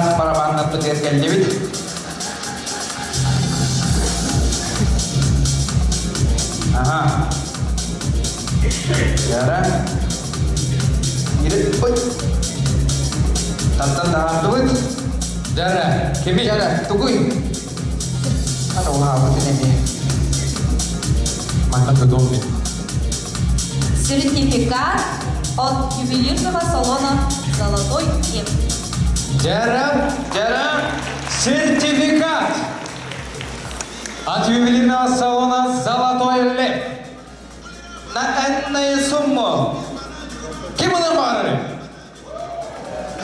Араас барабаннарбытыгар кэллибит. Ага. Яра. Ой. Тантан таһаардыбыт. Дьара, кими? Дьара, тугуй? Ата улаабытын эмиэ. Мантан тутуом мин. Сертификат от ювелирного салона «Золотой век». Дьара, Дьара, сертификат от ювелирного салона «Золотой лев». На энную сумму. Ким ылар баҕарарый?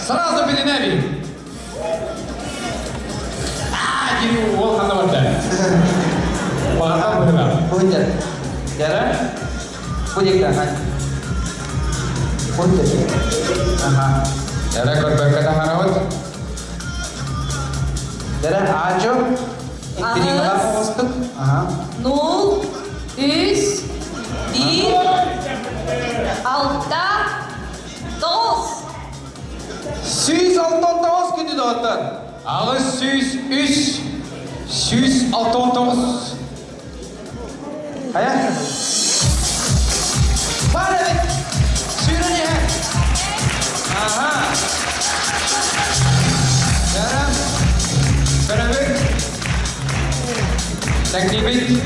Сразу билинэбин. Аа, диэн уол ханна барда? Баҕарбат быһыылаах. Бу Дьара, бу диэки Бу Ага. Дьара көрбөккө таһаарабыт. Дьара, аачо. Интригалар оҕустук. Ага. Нул, үс, биир, алта, тоҕус. 169 күндү доҕоттор. 803 169. Хайа? Бар эбит. Сүүрэн иһэр. Ага. Дьара, көрөбүт. Тэҥниибит.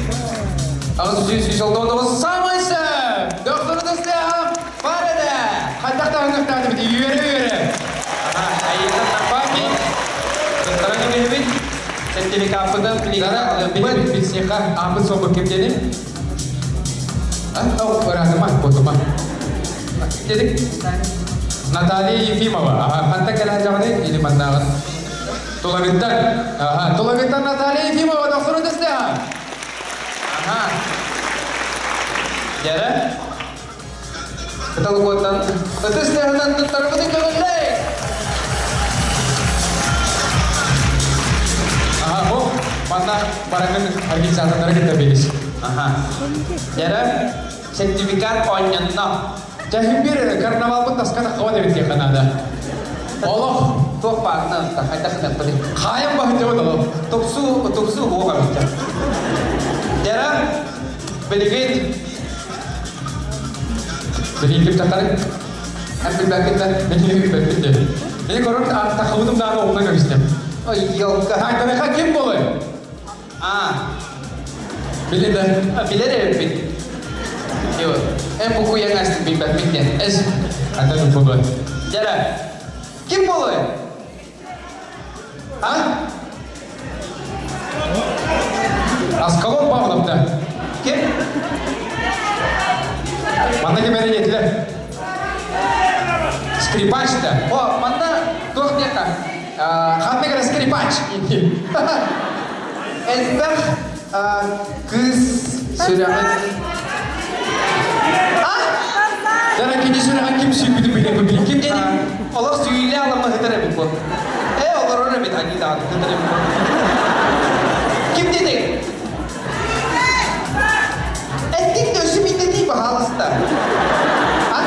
869 самый сөп. Дохсуну тастыаҕым. Бар этэ. Хайдах таһыныахтаах эбит үөрэ-үөрэ. Ага, айыытан напаки. Туттаран кэбиһэбит. Сертификаппытын Дара, билбит билсиэхэ ааппыт суоппут ким диэни? Ыраатыма, буотума. Дедик. Наталья Ефимова. Аха, хантан кэлэн дьаҕаны или маннааҕын? Тулагыттан. Аха, Тулагыттан Наталья Ефимова дохсуну тэстэ. Ага. Дьэрэ. Кыталыкуоттан ытыс тыаһынан туттарбытын көҥүллэй! Аха, бу манна бараҥын организатордары кытта билис. Аха. Дьэрэ, сертификат оонньонно. Дьэ, бир карнавалбыт таската хабат эбит диэххэ наада. Олох Туох баарынан хайдах гыныахпытый? хаайан баһыдьабыт олох. Тупсуу, тупсуу буоҕа эбит. Дьэрэ, билигин Билигин ким тахтары? эн билбэккин да. Билигин билбэппин де. Мени көрөр тахыбытым даҕаны оҕуна көрүстем. Ой, елка. Таайтаныха ким болой? А, Били да. Билэр эбиппит. Йо, эн бу куйаҥ астын билбэппин диэн. Эс. Антон болой. Дьэрэ, ким болой? А? Аскалон Павлов да. Ким? Манна ким эрэ диэтилэр? Скрипач да. О, манна туох диэххэ? Ханна кэрэ скрипач? Элбэх кыыс сүрэҕин. А? Дьэ, кини сүрэҕин ким сүүйбүтүн билэн ким диэн? Олох сүүйлэ аламма сытар эбит бу. Э, олорор эбит, аньыы даҕаны сытар эбит бу. Ким дедиҥ? Эттиҥ да өссө биирдэтии баһаалыста. А?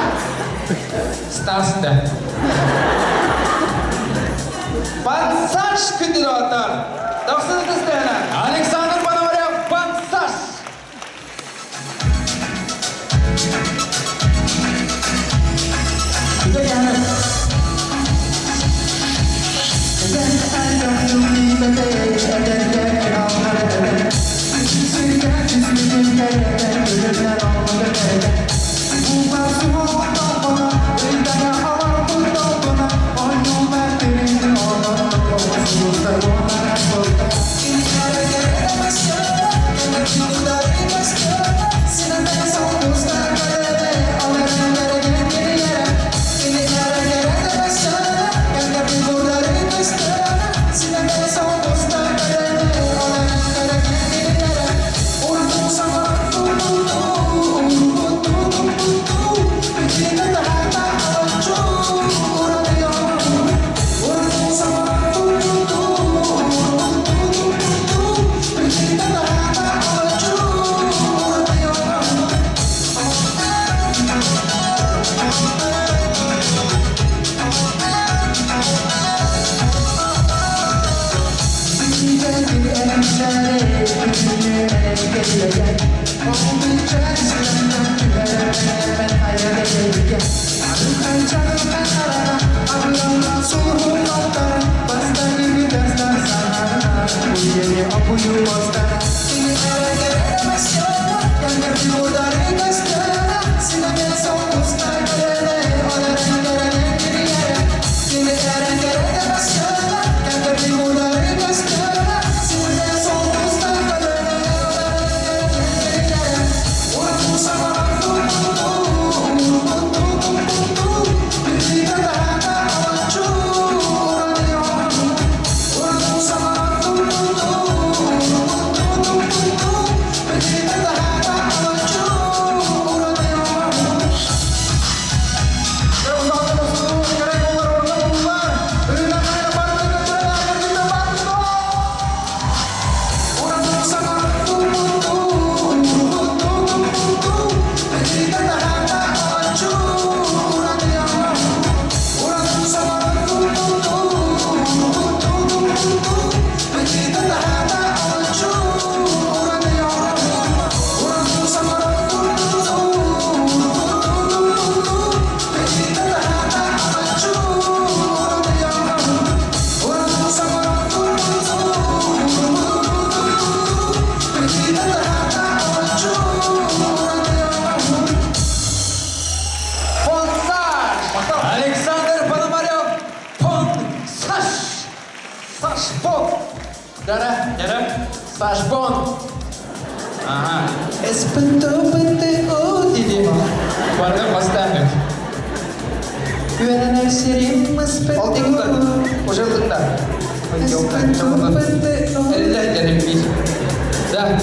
Стас да. Пансаш күндү доҕоттор. Дохсун ытыстыһына. Александр Пономарев, Пансаш! Александр Пономарев, Пон Саш! Саш Пон! Дара, Дара. Саш Пон! Ага. СПТПТО диди. Барда поставим. Үөрэнэр сирим СПТ. Алтын Уже ылдыңда. Элле дедим бир. Да.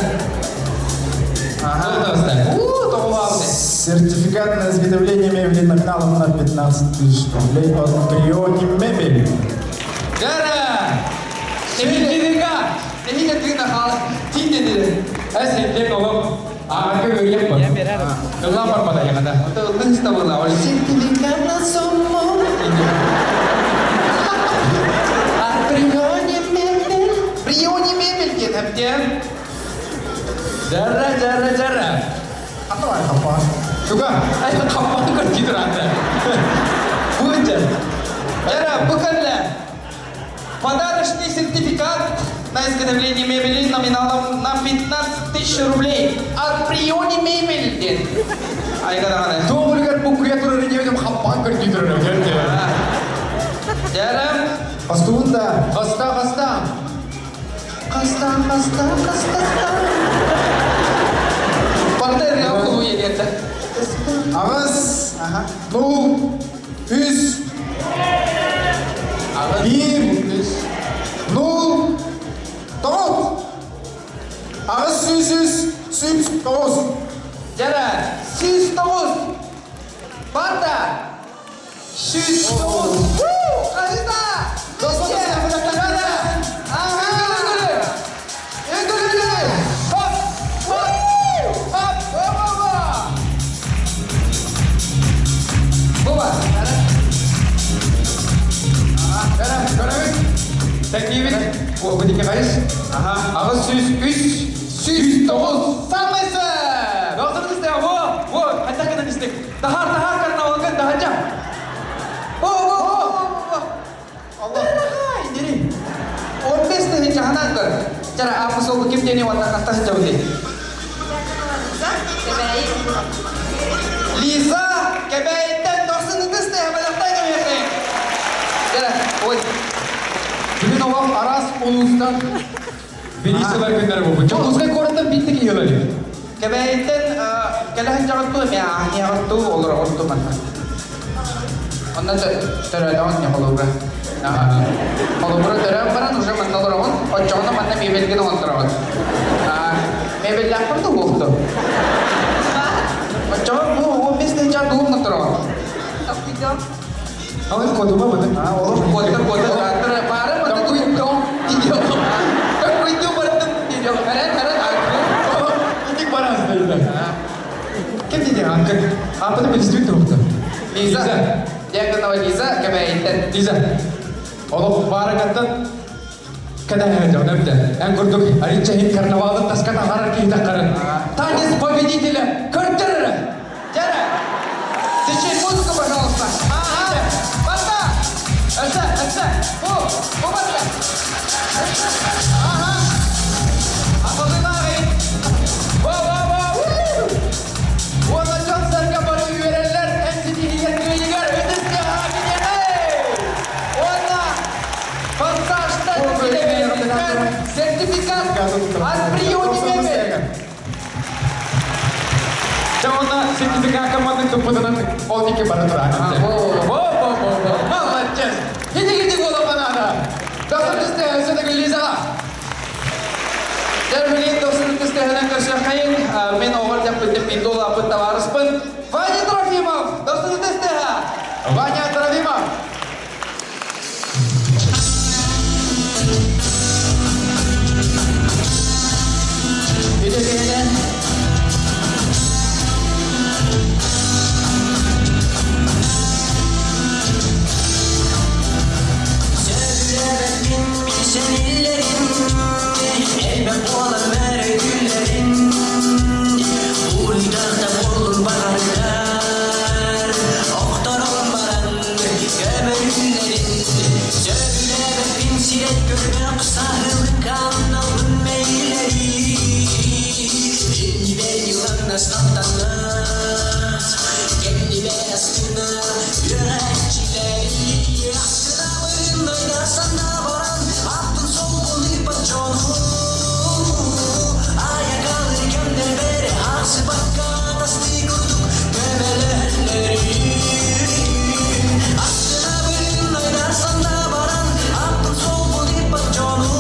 Ага. Ага. Поставим. У, тоҕулаабыт. Сертификат на изготовление мебели номиналом на 15 тысяч рублей от Бриони Мебель. Дара! Сертификат! Эмине тыына хаала. Тин деди. Әс хеттен олып, ағарга көрген бар. Ылла бармада яғада. Ылдың стабыла. Сертификат на сумму от Бриони Мебель. Бриони мебель диэн әптен. Жара, жара, жара. А давай, хапа. Туга, ай қаппан көр кейдір анда. Бүгін Жара, бу кэллэ. Подарочный сертификат на изготовление мебели номиналом на 15 тысяч рублей от Бриони Мебель диэн. Айга даҕаны. Тоғылгар бұл күйе тұрыр дебедім қаппан көр кейдір. Жара, Постуында. Қаста, қаста. Хаста, хаста, хаста, Партер кулу егенде. Аҕыс. Нуул. Үс. Биир. Нуул. Тоҕус. Аҕыс сүүс үс. Сүүс тоҕус. Жара, сүүс тоҕус. Барда. Сүүс тоҕус. Қайда? Жара. Ага. Үгүлү. Хоп. Хоп. Хоп. Хоп. Хоп. Буба. Жара, көрөбүт. Тәкибит. О, бұдеке қайыз? Ага. Аҕыс сүүс үс. Сүүс тоҕус. Самайсы. Доқсырдысты, во, во, қайта кынан истек. Тахар, тахар карнавалгын, таханча. О, о, о, о. Allah. Дери. 15 тыһынча ханан көр. Жара, апы сол ким дени ванна каста жауды. Лиза, кебейттен дохсын ытысты, хабалақтай кемехе. Жара, ой. Бүгін олақ арас улустан Бенисалар күндері болды. Жоқ, узгай кораттан битті кейелер. Кебейттен келэһин жаҕатту эме аахни аҕатту олор отту манна. Оннан төрөдөҕүн не холобура. Холобура төрөөн баран уже манна олороҕун, оччоҕуна манна мебелген оҥоттороҕун. Мебеллээхпин да буохту. Оччоҕо бу 15 тыһынча тугум оҥоттороҕун. Алын кодума бұны. Олох куоттар куоттар аттар баары манна туйдом видео. Такуйду бардым видео. Харан харан арку. Индик барас дейді. Кем дейді анкы? Апыны білістіп тоқты. Лиза. Дьяконова Лиза кебейттен. Лиза. Олық барығаттан Кэтэһэ дьон эбитэ. Эн курдук ариччаһин карнавалын таска таһаарар киһи таххарын. Танец победителя көрдөр эрэ! Дьэрэ! Сейчас музыку, пожалуйста. Ага. Баста! Өссө, өссө. Бу, бу баста. Ага. Атылынааҕый. Во-во-во! Уонна дьон-сэргэ бары үөрэллэр, эн ситиһиигэр кыайыгар ытыс тыаһа киниэхэ! Уонна форсажтан сертификат от Бриони мебель. Дьэ уонна сертификакка маннык туппутунан ол диэки бара турар. Во-во-во-во! Молодец! Иди-иди буолан Доктор Түстэ, все-таки Лизаҕа. Дьэр билигин тохсун түстэһинэн көрсүөххэйин. Мин оҕор дьаппытым бииргэ улааппыт табаарыспын Ваня Трофимов! Дохсун түстэһэ! Ваня Трофимов! Үтүөкэһинэн Сөбүлээбэппин сэниллэрин, элбэх буолан мөрөйдүүллэрин, Буруйдаах да буоллун баҕардар, охторон баран көмөлүүллэрин. Сөбүлээбэппин сирэт көрбөх саһылыкаан албын мэйилэрин, Иннибэр йыланнас аттаннас, кэннибэр астына үөрээччилэри. Астынабын айдарсана баран, аттын солбун ыыппат дьону. Айакалы кэмнэр аахсыбакка тастыы курдук көмөлөһөллөрүн. Астынабын айдарсана баран, аттын солбун ыыппат дьону.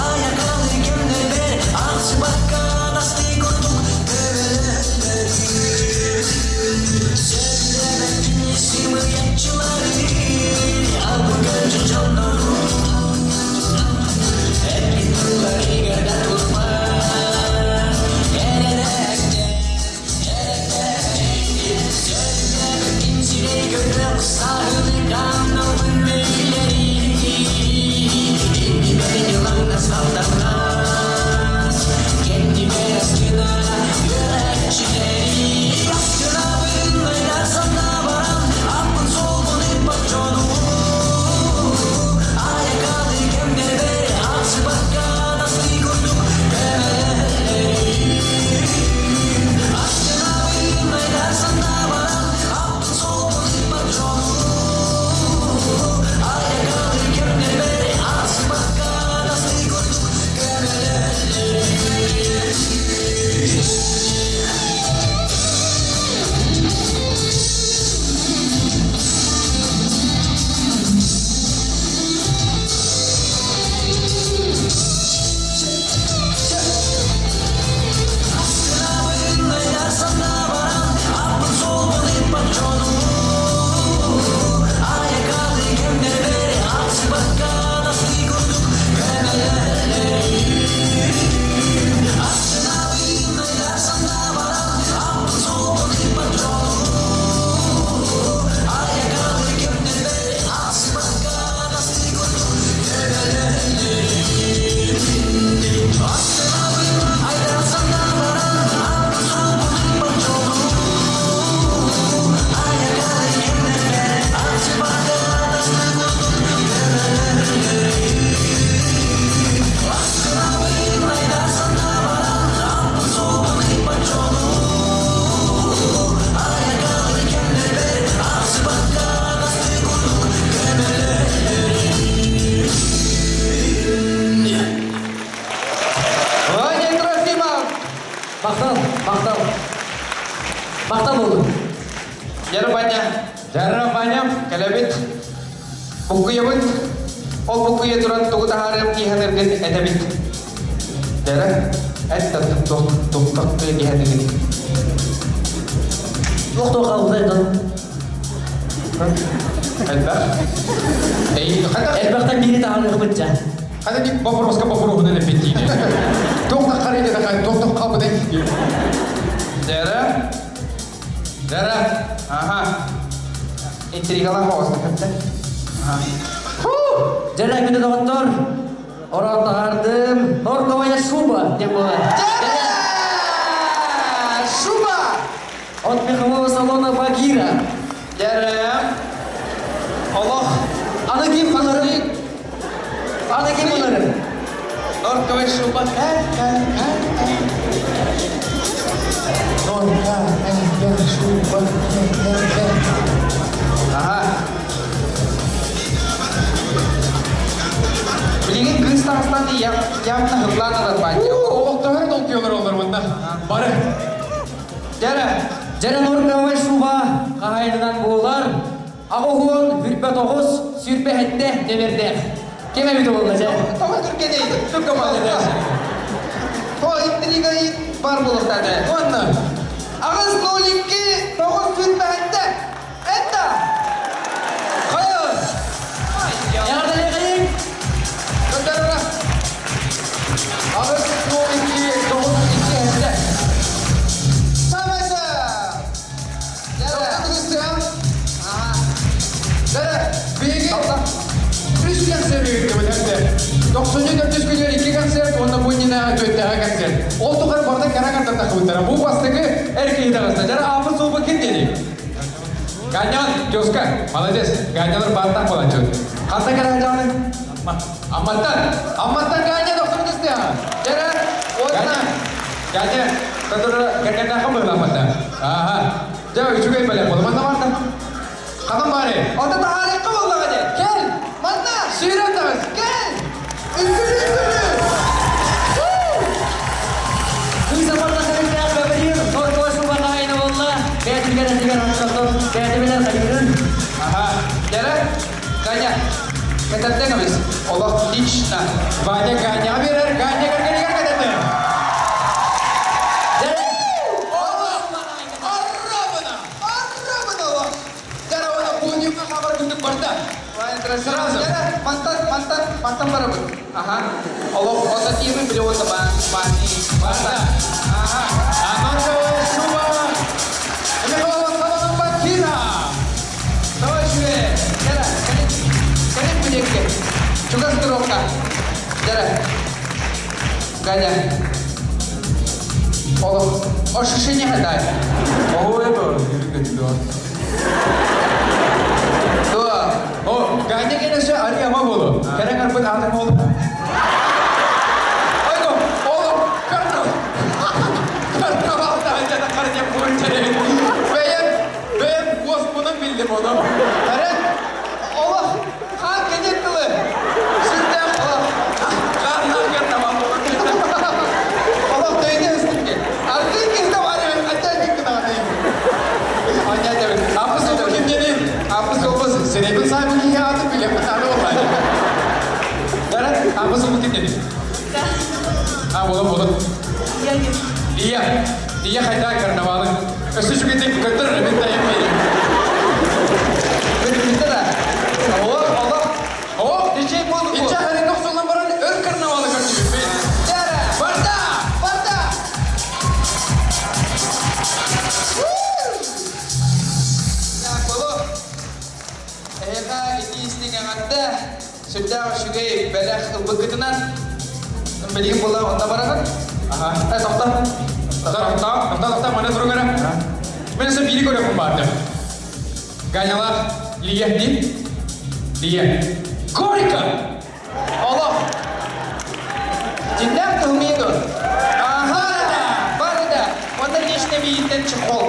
Айакалы кэмнэр аахсыбакка тастыы курдук көмөлөһөллөрүн. Сөбүлээбэппин сымыйаччылары, албын дьоннору. Эппит тылларыгар да турбат, эрэнэктэр, Сөбүлээбэппин сирэй көрбөх саһылыкаан албын мэйилэри. Иннибэр йылаҥнас халтаҥнас, кэннибэр астына үөрээччилэри. Астынабын айдарсана баран, аппын суолбун ыыппат дьону. Айакалы кэмнэрбэр аахсыбакка тастыы курдук көмөлөһөллөрүн. Астынабын айдарсана баран, аппын суолбун ыыппат дьону. Айакалы кэмнэрбэр аахсыбакка тастыы курдук көмөлөһөллөрүн. Астынабын айдарсана баран, аппын суолбун ыыппат дьону. Айакалы кэмнэрбэр аахсыбакка тастыы курдук көмөлөһөллөрүн. Астынабын айдарсана баран, аппын суолбун ыыппат дьону. Айакалы кэмнэрбэр аахсыбакка тастыы курдук көмөлөһөллөрүн. Астынабын айдарсана баран, аппын суолбун ыыппат дьону. Айакалы кэмнэрбэр аахсыбакка тастыы курдук көмөлөһөллөрүн. Астынабын айдарсана баран, аппын суолбун ыыппат дьону. Айакалы кэмнэрбэр аахсыбакка тастыы курдук көмөлөһөллөрүн. Ваня Трофимов! Махтал, махтал. Махтал болду. Дьэ Ваня, Дьэ Ваня, кэлэбит. Буккуйабыт. Ол буккуйа туран тугу таһаарыам киһэнэргин этэбит. Дьэрэ, эт тух киһэнигин. Туох-туох хаалбытай Элбэх. Эй, хата Элбэхтэн биири таһаарыахпыт дьэ. хата ди вопроска вопроһунан эппиттиини. Туох да харыйда да туох да хаалбытай. Дьэрэ, Дьэ ага. Интригалаах оҕоста кэптэ. Ага. Дьэ, күнү доҕоттор, ороон таһаардым, норковая шуба диэн буолар. Шуба! От мехового салона Багира. Дьэ, олох. Аны ким буларын? Аны ким буларын? Норковая шуба. Норковая шуба. Ага. Билигин кыыс таҥастан явно хыплаан ылар баанча. Олохтоһор толкуйалар олар мында. Бары. Дьэрэ. Дьэрэ норковая шуба хаһайынынан буолар. Аҕуһуон хүрбэ тоҕус, сүрбэ хэттэ нөмердээх. Ким эбит буолла дьэ? Тоҕо түргэнэй? Түргэн молодец. То интрига бар буолуохтаах. Уонна. 8 02 9 27. Это! Хайа. Эҕэрдэлиэхэйиҥ! Көтөрө. 8 02 9 2 7. Самайса! Дьэрэ. Ага. Дьэрэ, биһиги үс концерт ыыттыбыт хэнде. 94 күнүгэр икки концерт, уонна бу иннинээҕи түөттээҕи концерт. Ол тухары барда кара картар Бу бастакы эр киһи таҕыста. Дьэрэ ааппыт суолба ким диэни? Ганян, тезка, молодец. Ганялар бааттан болан чөт. Ханта кара жаны? Амматтан. Амматтан Ганя доктор десте. Дьэрэ. Уонна. Ганя, который кэргэннээххин быһыылаах манна. Аха. Дьэ, үчүгэй бэлэх буолла. Манна барда. Ханан баары? Ота таһаарыахха буоллаҕа дии. Кэл! Манна! Сүүрэн таҕыс! Кэл! Үҥкүлү, үҥкүлү! Кыыс апарда сэриктээх Гаврил норковая шуба хаһайына буолла. Бээтигэр этигэр аттатон, бээтибилэр хайырын. Аха. Дьэрэ. Ганя. Кэтэрдең абис. Олох лично. Ваня Ганя берер, Ганя кэргэнигэр кэтэрдэ. Дьэрэ! Олох! Арабына! Арабына олох! Дьэрэ оны подиумга хабар күндүк барда. Сразу. Дьэрэ, мантан, мантан, мантан барабыт. Ага. Олох, ота тиэмин биле ота бан, бани. Барда. Ага. А норковая шуба. Михаила Салоном Бакира. Давай шүе. Дьэрэ, кэлин, кэлин бүлекке. Чугас туруохха. Дьэрэ. Ганя. Олох, ощущение хадай. Ого, это, Туа. О, Ганя келесе ари ама болу. Кәрәң арпыт атың болу. Айго, олом, карнавал. Карнавал да айта қарня қойчары. Бәйем, бәйем госпунun bildim onu. Әрен, олох, хан кенет тылы. Сүрдээх олох. Карнавал карнавал болу. Олох дөйнө өстүкке. Ардын киһи бар эбит, хатта кин Аня дебит. Апыс oldu kim dedi? Апыс oldu. Серебин сайбы кихи аты билем, таны olay. Дәрә, апыс oldu kim dedi? А, болу, болу. Я не... Лия, Лия хайда карнавалы. Өссө шүгетек көтөр, мен тайып бейім. Бүтү да. Олох, олох. О, Дичей болду. Ича харин нохсолан баран өр карнавалы көрчүбүт мен. Дәрә. Барда! Барда. Так, болу. Эһиэхэ ити истиҥ эҕэрдэ. Сүрдээх үчүгэй бэлэх ылбыккытынан. Билигин була онно бараҕын. Аха. Э, тохто. Тоқта, тоқта, тоқта, мана туруҥ эрэ. Мен сен биири көрөппүн баарды. Ганялар, Лия ди? Лия. Горько! Олох. Дьиҥнээх тылмыы дуо. Аха! Барда. Онно лично миигиттэн чехол.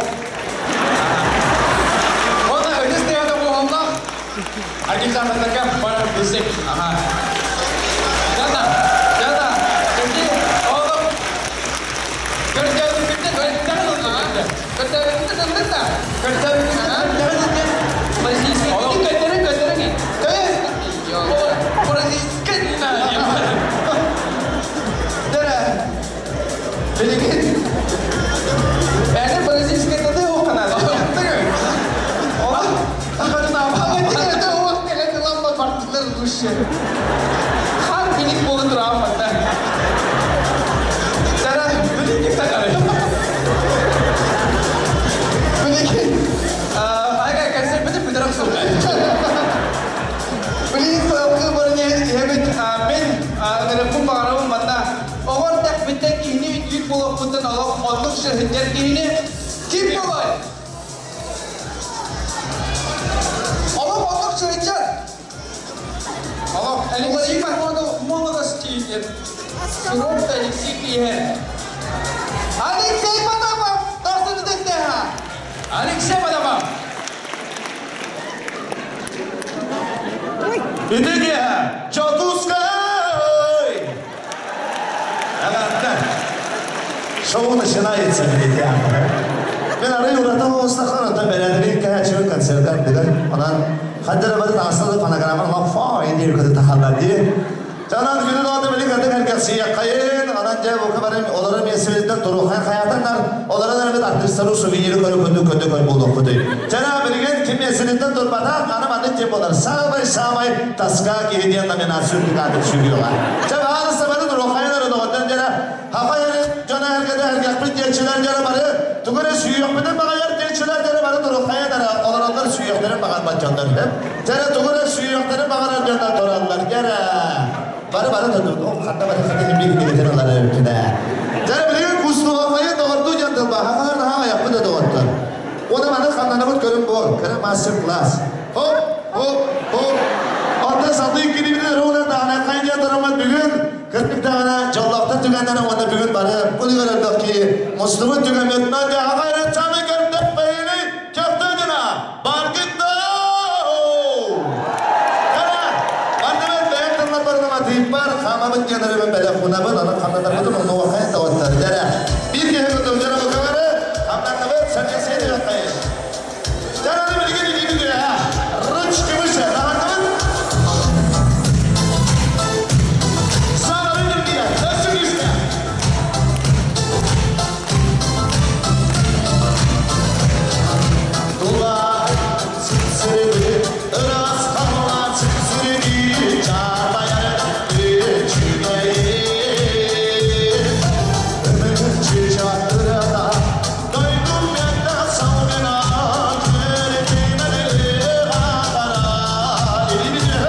Оны өтіс тегеді болғанлақ. Организаторларға барып білсек. Аха. Жана, Жана. Кәти. Oğlum. Көрдөрүм күттен, көрдөрүм Көтөрүн тындык да. Көрдөрүм күттен. Бразильский. Олох. Көтөрүн көтөрүн. Төй. Бразильский. Дәрә. Билигин. Әне бразильский тады оқанады. Олох. Ага, ох, кэлэн лампа бардылар душе. Хан билик болы турам да. Дәрә, билик тагары. Билигин, Ага, концерт бүтүп бүтөр оксун. билигин салгыы. Настоящий молодости нет. Срок-то Алексей Пиер. Алексей Потапов! Должен Алексей Потапов! Итиге Чотускай! Агатта. Шоу начинается, видите. Мен арай урата оостахар ота бэрээдэрин кэһээччибин концертан дигэр. Онон ханна бары таастады фонограмма лапфа индир көтө тахаллар дии. Жанан күнүн ота били каты кэргэхсийэххайын, онон дьэ бука бары олору миэсэбитинэн турухан хайатаннар, олорон эрбит артыыстары сувениры көрө көтө көтө көр буолуохпутуй. Жана билигин ким миэсэбитинэн турбатах, аны маннык диэн буолар. Саамай-саамай таска киһи диэн номинация үрдүк аатын сүгүөҕэ. Чэ, баҕалыста бары туруоххайын доҕоттон дьэ хаха дьоно эргэтэ эргэхпит диэччилэр дьэ бары тугу эрэ сүүйүөхпүтүн баҕайар диэччилэр дьэ бары туруоххайын эрэ олороннор сүүйүөхтэрин баҕарбат дьоннор дьэ тугу эрэ сүүйүөхтэрин баҕарар дьоннор тураллар дьэ бары бары о ханна бары ханна биир килитин ылар эбиппит ээ дьэ билигин кустуоххайын доҕордуу дьон тылба хахалар наһаа айахпыт да доҕоттор уонна маны ханнанабыт көрүн буол кыра мастер-класс хоп хоп хоп Онтон салгыы кирибитин өрөҕүнэн даҕаны хайдыа тараммат бүгүн кырдьык даҕаны дьоллоохтор түгэннэрэ уонна бүгүн бары бу өрөллөх киһи мустубут түгэммит аҕа эрэ саамай көрдөк бэйэни көхтөөдүнэ баргыт Кара бардыбыт бэйэм тылларбарына тыыппар хаамабыт диэн эрэ бэлэх хунабын онон хамнатарбытын оннуохайын тоҕоттор дэрэ биир киһи кутумдара букабары хамнаннабыт сэргэсиэ диэххайын Дәрәні билигин илиитигэр ручки выше, даҕандыбыт. Саамай түргиэ, өссө күүскэ. Тула сирди, ыраас халлаан сирди, чаарбайар үчүгэй. Өмүрчү чатырда, дойдум мэнде салгына, көрүнмели атара. Илибиде,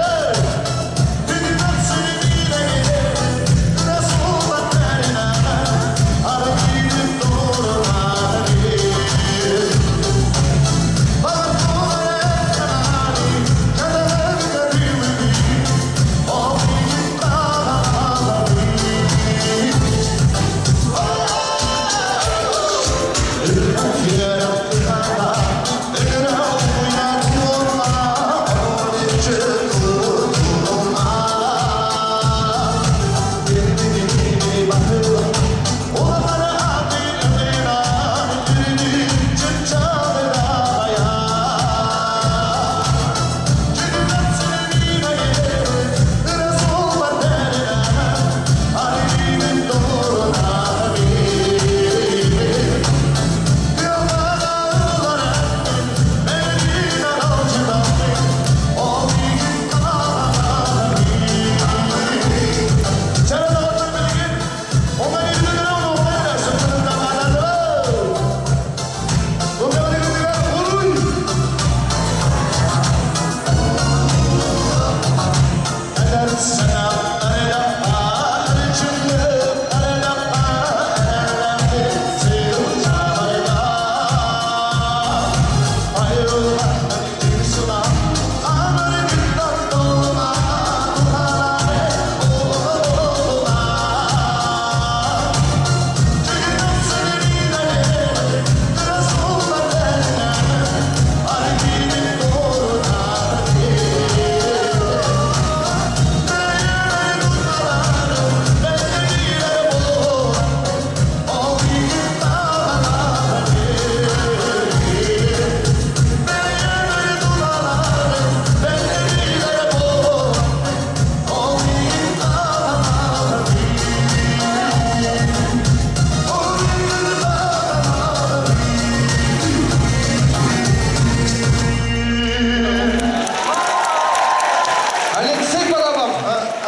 Алексей Потапов!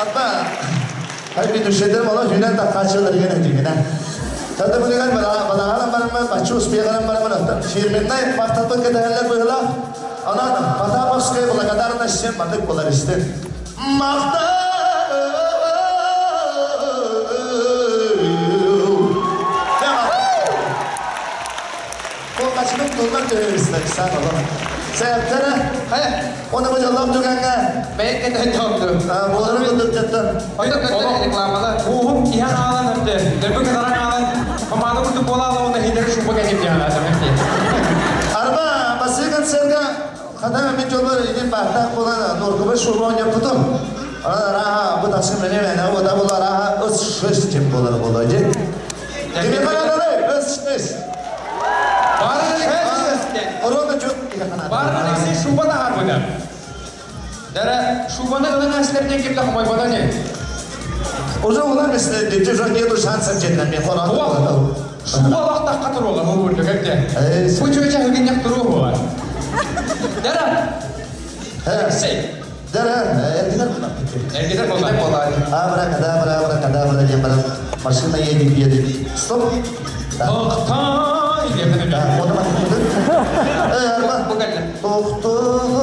Атма, хай дүшедер мала хүнен таккачылар деген этигине. Тада билген балагалан бараман, бачу успегалан бараман, фирменный мактатпын кетелер быһыла. Анан Потаповская благодарность всем мандык болар истен. Мактау! Бу качының тулар төһөрүстер, сан олом. Сээптэрэ. Хайа, Оны бу дьоллоох түгэҥҥэ бэйэҥ кэтэһэн тоһутту. буоларын курдук дьаттан. Онто көттөр рекламалар. Уһум иһэн хаалан өртө, дөрбү кытаран хаалан, команда курдук буола алла хидер шуба кэтим диэн аатам Арба, басыы концерга хата мен жолбар идин баахтаах буолан норкубай шуба оонньоппутум. Онон арааһа бу тахсым мени мээнэ уота була арааһа ыс шыш тип буолар буолуо дьи. Кими хананалай ыс шыш. Корона чөт Бары Алексей шуба таһаарбыта. Дара шубаны ылын әслерден кимде хомойбата не? Уже улар месте дете нету шансов жетен мен хоран. Шуба лақтаққа тұруға бұл бөлік әпте. Бу чөчә хүгіннек тұру була. Дара Алексей. Дара, эргинер була. Эргинер була. Абра, кадабра, абра, кадабра, диэн баран машина едет, едет. Стоп. Тоқтай деп. Да, оны Эй, арба. Тоқтой.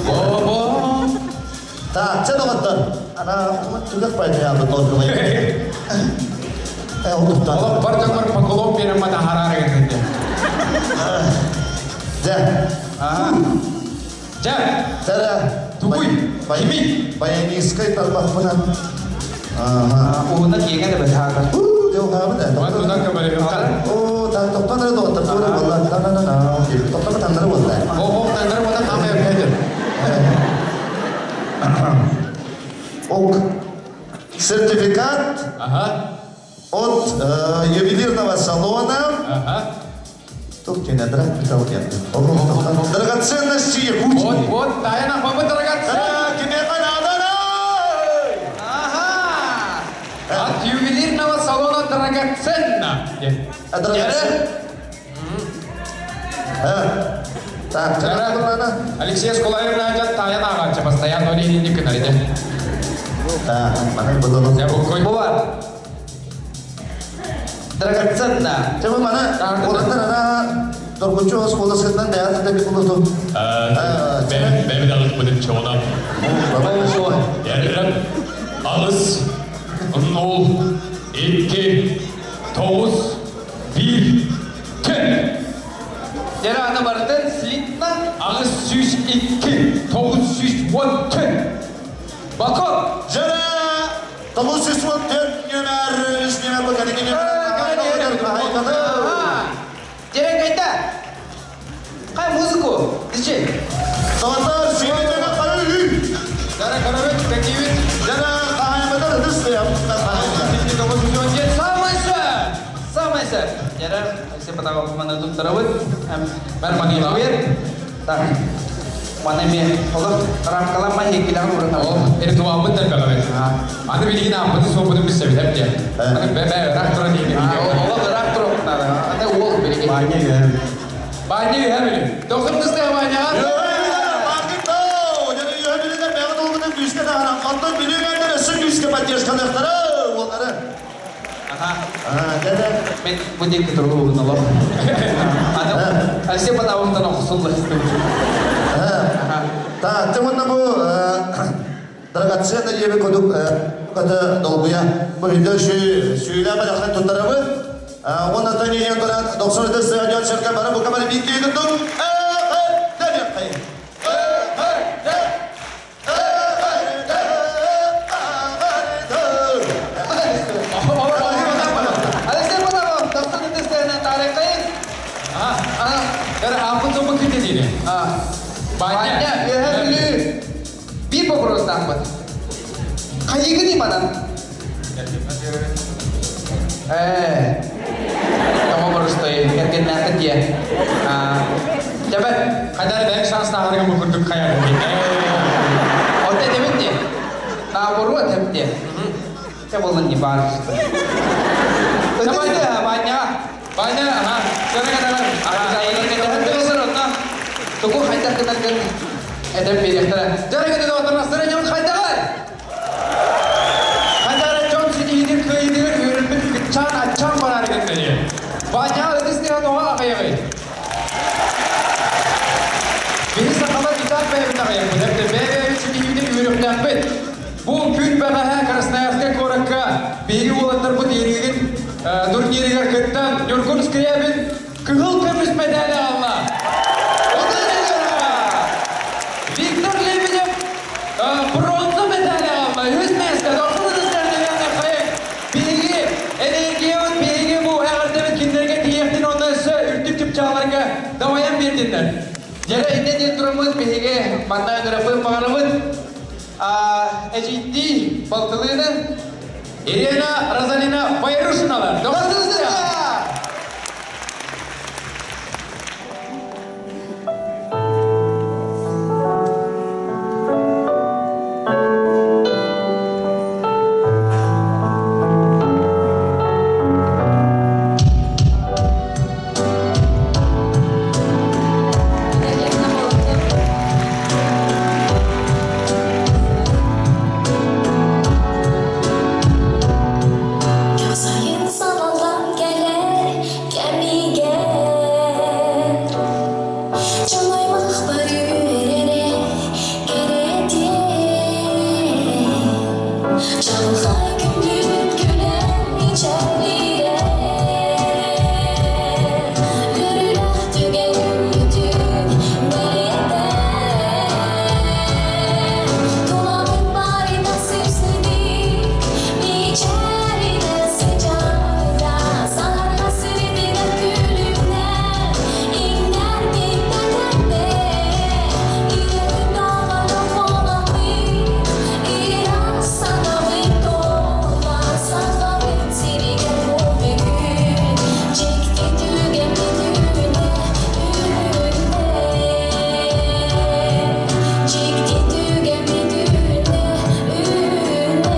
Бобо. Так, чэ доҕоттор. Ана түгэх пайдайаабыт оргумай. Э, олуктан. Олох бар дьоҥҥор поклон биэрэн матаһараары гыннын. Дьэ. Дьэ. Тара. Тугуй. Кими? Баянистскай тарбахпынан. Ага. Уһуна киэҥэ да бэтааҕар. Уу, дьэ уһаабыт ээ. Ман тутан көмөлөһүөххэ. Оо, та тоқтан эрэ доҕоттор туора буолла. Та-на-на-на. Тоқтама таҥнары буолла. Оҕо таҥнары буолла хаамай өккөтүр. Ок. Сертификат Ага. от ювелирного салона. Ага. Тут тебе драк Драгоценности Якутии. Вот, вот, тайна, мы драгоценности. Ага. От ювелирного салона драгоценно. Драгоценно. Так, Алексей Сколаевна таяна ағачы постоянно линии кыналите. Так, мана буду. Я букой. Бува. Драгоценно. Чего мана? Олаттар ана Доргучу осколасынан да да булду. Ben ben alıp bunu çoğuna. Yerlem alız nol 2 9 1 4 Дера аны бартын слитна. Ағыз 102 914 Бако! Жара! 914 нөмір, 3 нөмір бұл кәдеге нөмір. Дера кайта! Кай музыку? Дичи? Сағаттар сүйетені қай үй? Жара каравет, какие Жара қағаймадар ыдыс Самый сәп! Самый сәп! Дера, все потому мана тут таравыт. Бәр манила. Так. Мана ме олох рамкалама хекилер урана. Ол ритуалбыт да бәгәбет. Аны билигин ампыты соопутун билсебит эпте. Аны бә рак тура дейин. Олох рак тура надо. Аны ол билигин. Баня үһэ. Баня үһэ били. Тохсун тысты баня. Мен бу дик туру налох. Аны Алексей Потаповтан оқысулла. Так, ты вот бу драгоценный ебе кодук када долгуя. Бу үйдө сүйүлә балакны тутарабы. Он ата не турат 94 стадион черка бара бу камара бит кийдик. Алексей Потапов, 94 стадион тарихы. Бәр ампыт соопут күтә дейин. Баня, үһэ бүлүү. Бир вопрос тахпыт. Хайыгы манан? Э. Томо боростой, кергеннәхет е. Жабат, Кайдар бәк шанс тахарга мүмкіндік қаяр. Оте демет не? Наоборот, хепте. Те болын не бар. Өтө баня. Баня, ага. Сөрөгө дар. Ага, Туку хайдар кытаргын. Эдем беректара. Жарыгы да отырмас, сыры хайдагар. Хайдара Джон Сидиидир кыйдыр үрүлбүт кытчан аччан барар гыннани. Баня ыдыстыга тоға ағайғай. Биһи сахалар итак бэйбит ағайбыт. Әпте бэйбит сидиидир үрүктәкпит. Бу күн бәғәһә Красноярская коракка биһиги уолаттарбыт иригин турниригер кыттан Нюркун Скрябин кыһыл көмүс медали алла. Дьэрэ иннэ диэн тураммыт биһиги манна ыҥыраппыт баҕарабыт. Эдьиийдии балтылыыны Елена Розалина Файрушиналар. Доҕордуулар! Сайын салаллан кэлэр кэмигэр Дьон-аймах бары үөрэрэ кэрэтиэн Чаҕылхай күндүбүт күлэн мичээрдиирэ Үөрүүлээх түгэн бүтүн бэлиэтэ Тулабыт барыта сып-сырдык мичээринэн сыдьаайда Саһарҕа сирдинэн күлүмнэр иҥнэр биттэтэрдэ Ийэбит даҕаны холоннук ыраас санаабыт туола Сахабыт сиригэр бу бүгүн дьикти түгэн бүтүнэ үүннэ Дьикти түгэн бүтүнэ үүннэ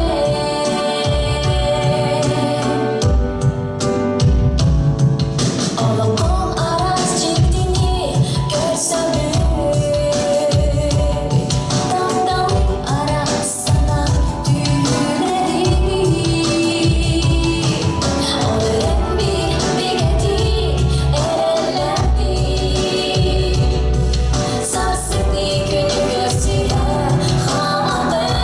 Олоҥхо араас дьиктини көрсөбүт Тапталы араас сана түүнэри Ол эрэн биир бигэтик эрэллээхтик Сарсыҥҥы күнү көрсүһэ хаалабын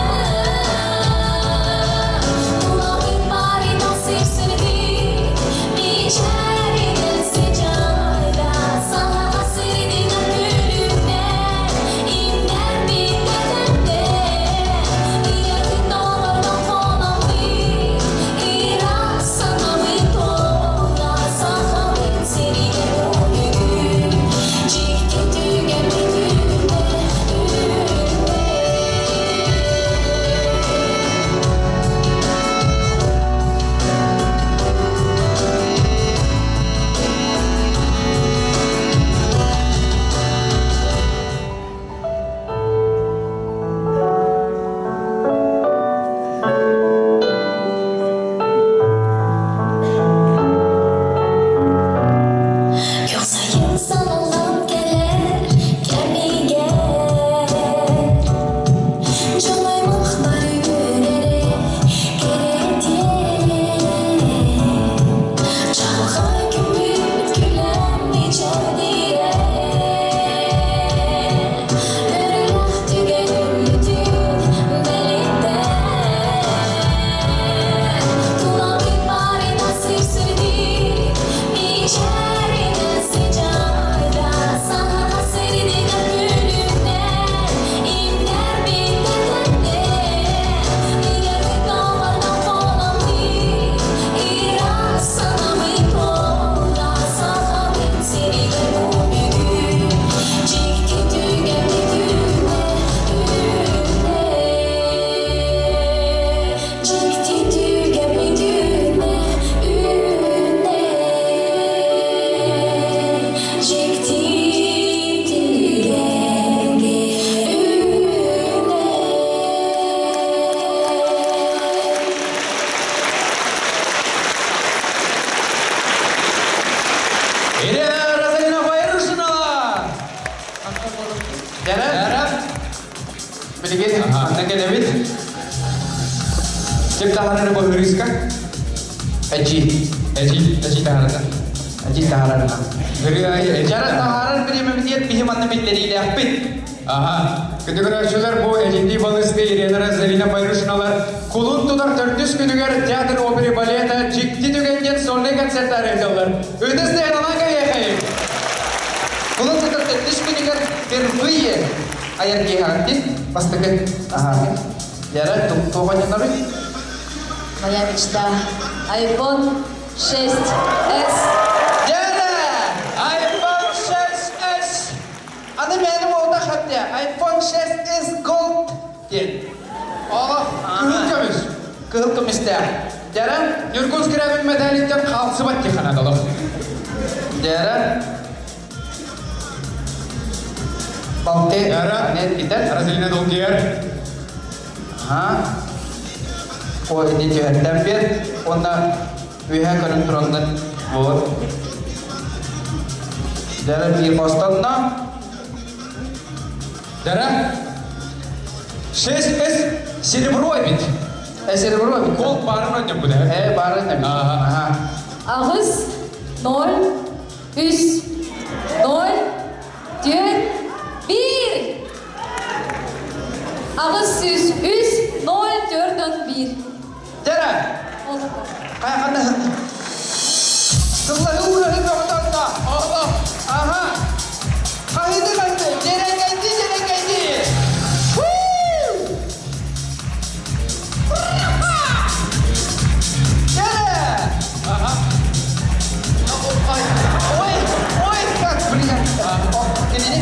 Тулабыт барыта сып-сырдык мичээринэн сыдьаайда Саҥаҕа сырдыгар күлүмнэр иҥнэр биттэтэрдэ Ийэтин доҕордон холоннук ыраас санаабыт туола Сахабыт сиригэр бу бүгүн дьикти түгэн бүтүнэ үүннэ. Күөх сайын салаллан кэлэр кэмигэр Дьон аймах бары үөрэрэ кэрэтиэн Чаҕылхай күммүт күлэн мичээрдиирэ Үөрүүлээх түгэн бүтүн бэлиэтэ Тулабыт барыта сып-сырдык мичээринэн сыдьаайда Саҥаҕа сырдыгар күлүмнэр иҥнэр биттэтэрдэ Ийэбит доҕордон холоннук ыраас санаабыт туола Сахабыт сиригэр бу бүгүн дьикти түгэн бүтүнэ үүннэ Дьикти түгэн бүтүнэ үүннэ Дьикти түгэн үүннэ Елена Розалина Файрушинала! Дьэрэ, билигин манна кэлэбит. Ким таһаарары быһырыыска? Эдьиий. Эдьиий, эдьиий таһаарата. Эдьиий таһаарарына. Ырыа Дьэрэ таһаарар бириэмэбитигэр биһи манна биллэриилээхпит. Аха. Күндү көрөөччүлэр, бу эдьиийдии балыысты Елена Розалина Файрушиналар кулун тутар төрдүс күнүгэр театр оперы балета Дьикти түгэн диэн сольнай концерттары ыыталлар. Ытыс тыаһынан кэлиэхэйин! Кулун тутар төрдүс күнүгэр впервые айар киэһэҕиттин бастакы. Аха. Яра, туох оонньонорун? Моя мечта. iPhone 6s. Дьэрэ! iPhone 6s! Аны Аны мээнэ буолбатах хэптэ iPhone 6s Gold диэн. Олох кыһыл көмүс. Кыһыл көмүстээх. Дьара Ньургун Скрябин медалиттан хаалсыбат тихана олох. Дьара Балты Дьара нет итер. Розалина Долгер. Ага. О, ини түһэртэн бер. Онна үөһэ көрөн тураннар. Вот. Дьара биир хостонно. Дара 6S серебро эбит. Серебро эбит. Gold баарын ойноппут э. Э, баарын эбит. Ага. Аҕыс, ноль, үс, ноль, түөрт, биир. 803, ноль, түөрт биир. Дара. Хайа Сыллаһы уурары бөҕөтөнно. Оҕо. Аха. Хаһыты хасты. Дьэрэҥкэйди, дьэрэҥкэйди. Дара. Ага. Ой, ой, ой, как приятно. Кинини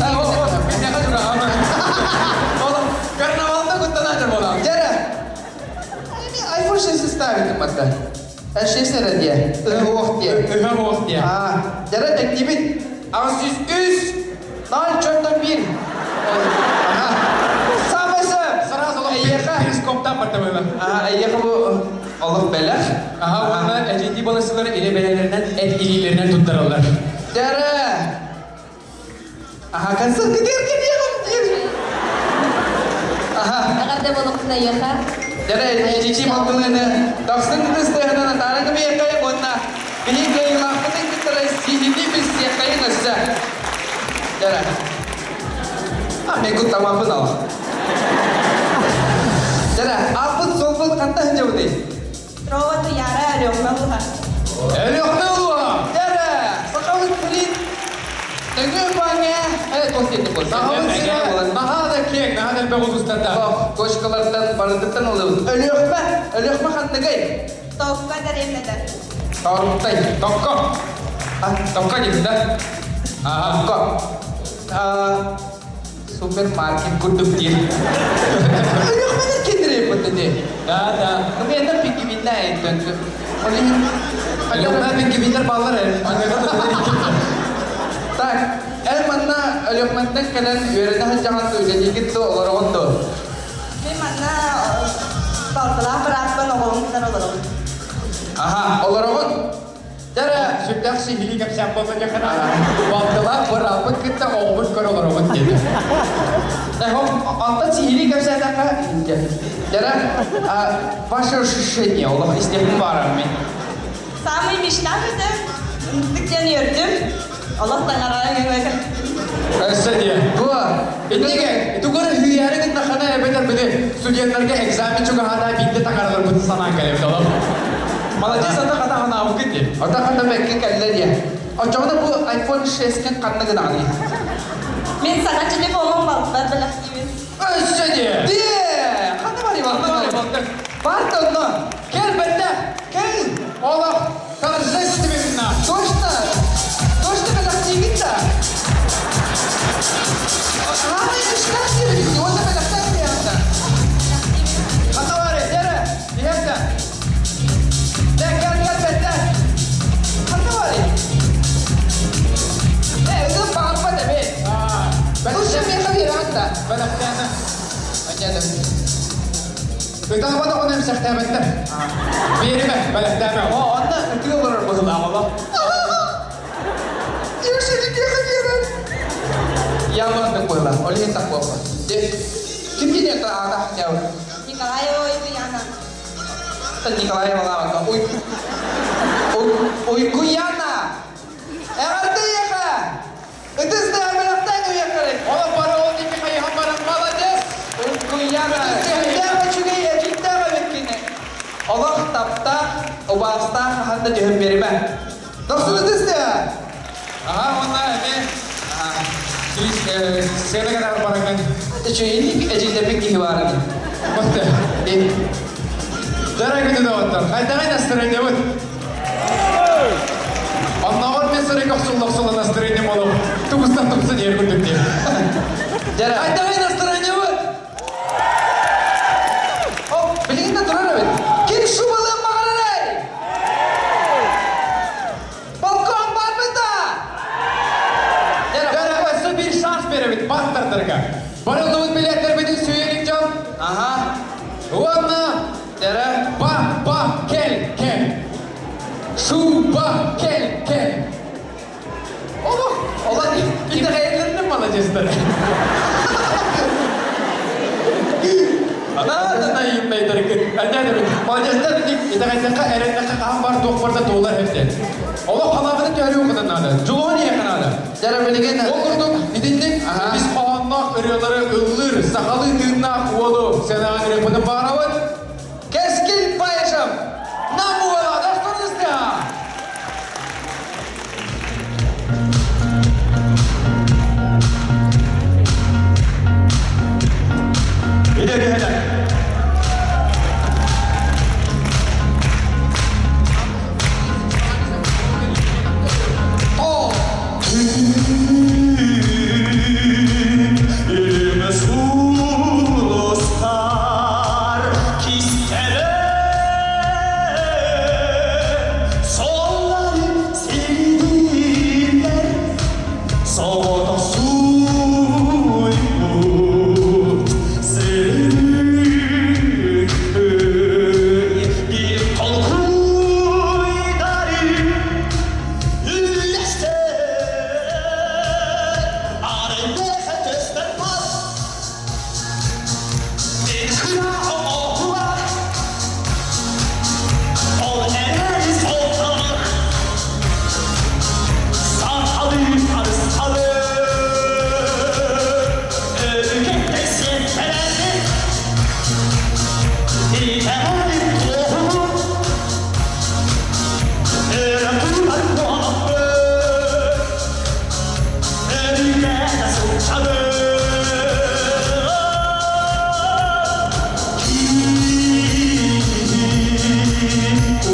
Карнавалда куттанатыр болам. Дара. iPhone 6 ставит матта. 6 эрэ диэ. Ыһыах диэ. Ыһыах диэ. Аа, дара тэктибит. 803 041. Ага. Самый Сразу Эйиэхэ. перископтан бардыбыла. Аа, эйиэхэ бу олох бэлэх. Аха, уонна эжинди балысылар иле бэлэлэринэн эт илиилэринэн туттараллар. Дара. Аха, концерт кытыр кытыр. Аха. Эҕэрдэ буолуохтун эйиэхэ. Дара эжинди балтылыны тахсын кытыстыһынан атааран кыбыйаккай уонна биһи кыайыылаахпытын кыттара сиһини билсиэххэйин өссө. Дара. А, мен куттамаппын ал. Дара, алпыт солбут ханта сылдьабытый? Трова Туяра Өлүөхүмэ улууһа. Өлүөхүмэ улууһа! Дара, сахабыт сирин төҥү баҥа э, туох диэтик буолла? Сахабыт сирэ наһаа да киэҥ, наһаа да элбэх улуустардаах. Точкалартан барытыттан ылыбыт. Өлүөхүмэ, Өлүөхүмэ ханныгай? Токко дэриэбинэтэ. Торуптай. Токко. Токко диэн да? Аха. Токко. Супермаркет курдук диэн. Өлүөхүмэлэр киирдирэйбит дии. Да, да. Ну, мен да пингвиннэ эттен. Ол иһин Өлүөхүмэ пингвиннэр бааллар ээ. Так, эн манна Өлүөхүмэттэн кэлэн үөрэнэ сылдьаҕын дуу, үлэлиигит дуу, олороҕун дуу? Мин манна балтылаах бырааппын оҕобун кытары олоробун. Аха, олороҕун. Дьэ, Сүрдээх сиһилии кэпсээн буолла диэххэ Балтылаах бырааппын кытта оҕобун көрө олоробун диэтэ. Онтон сиһилии кэпсээтэххэ, дьэ, ваше ощущение, олох истиэхпин баарар мин. Самый мечта этэ. Ынтык диэн үөрдүм. Олох таҥара өҥөмө. Өссө диэ. Туа, Итигэ, тугары hүйääри гыннахана эбэтэр били студенттарга экзамен чугаһаата биирдэ таҥараларбытын санаан кэлэбит олох. Молодец, ата хата ханаабыккыт диэ. Ота хата бэккэ кэллэ диэ. Оччоҕуна бу iPhone 6-кен ханна гынаҕыный? Мин саҥа телефоммун балтыбар бэлэхтиибин. Өссө диэ. Диэ! Ханна барый Ханна барый балтыҥ? балтыҥ? Бар да онно. Кэл бэрдэ. Кэл. Олох торжественно. Точно. Точно бэлэхтиигин да. Хаана мечта диэбит. Уонна бэлэхтээн диэхтэ. Ханна барый? Дьэрэ. Иһэрдэ. Дэ, кэл, кэл, бэрдэ. Ханна барый? Э, ыгым баҕарбат эбит. Слушай, миэхэ биэрэҕин да. Бэлэхтээнэ. Анньа Ытаабат оҕону эмсэхтээбэттэр. Биэримэ, бэлэхтээмэ. О, онно ытыы олорор быһыылаах олох. Неужели миэхэ биэрэр? Я маннык быһыылаах, ол иһин так буолла. Ким диэн аата Николаева Уйгуяна. Николаева лаавакка. Уй Уйгуяна! Эҕэрдэ эйиэхэ! Ытыс бэлэхтээн уйахтарый! Олох бары ол диэки хайыһан баран молодец! Уйгуяна! Сүрдээх үчүгэй эдьиийдээх эбиккин. Олох таптаах, убаастаах хаһан да түһэн биэримэ. Дохсун ытыс да! Аха, уонна эмиэ сцена кытары бараҥҥын. Үчүгэйник эдьиийдэрбит киһи баар ини. Бахты. Дара күнү доҕоттор, хайдаҕый настроениебыт? Оннооҕор мен сыры көхсүл-лохсул настроение болу. Тубустан тупса диэр курдук диэн. Дьэрэ. Хайдаҕый настроениебыт? О, билигин да турар эбит. Ким шубалыан баҕарарай? Балкон бар да? Дьэрэ, Дьэрэ, өссө биир шанс биэрэбит бастардарга. Барыллыбыт билиэттэрбитин сүүйэлик дьон. Аха. Уонна Дьэрэ. ба-ба кел-кел. Шуба кел-кел. Олох, олох Итэҕэйэллэринэн маладьыастар. Надо наивнайдаргыт. Маладьыастар итэҕэйдэххэ, эрэннэххэ хаһан бар туох барда туолар эбит. Олох халаабыны түһэрүү кытын наада. Дьулуһун иһиэхэ наада. Дьэрэ билигин Ол курдук итинник Аха. ис хоһоонноох ырыалары ыллыыр, сахалыы тыыннаах уолу сыанаҕа ырыаппытын баҕарабыт.